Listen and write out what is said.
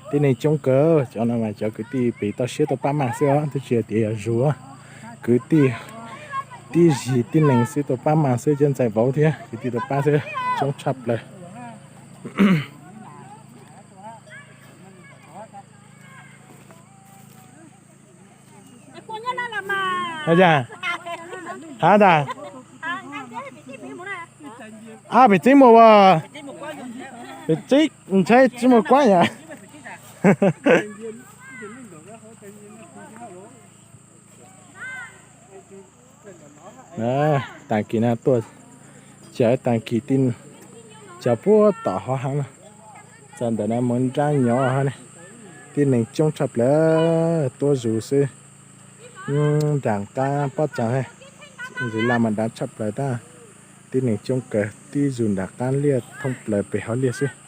Tib neeg coob kawg, cov no mas cov kwv tij pem toj siab tuaj pab mas xwb os, twb tsis yog tias yog zus. Kwv tij tib zis tib neeg xwb tuaj pab mas xwb, cov ntxhais vauv thiab kwv tij tuaj pab xwb, coob tshaj plaws. Ab, pem tseeb mus as, pem tseeb ntshe tsis muaj kuab yom. Tag kis no tuaj, tag kis tib, cov puag tom hauv hav no, txog ntawm no mus nrab nyob hauv ne. Tib neeg coob tshaj plaws tuaj zus xwb. Nram qab pob tsav, ntsis laj mas dav tshaj plaws tab. Tib neeg coob kawg, tib zus nram qab liaj thoob plaws pem hauv liaj xwb.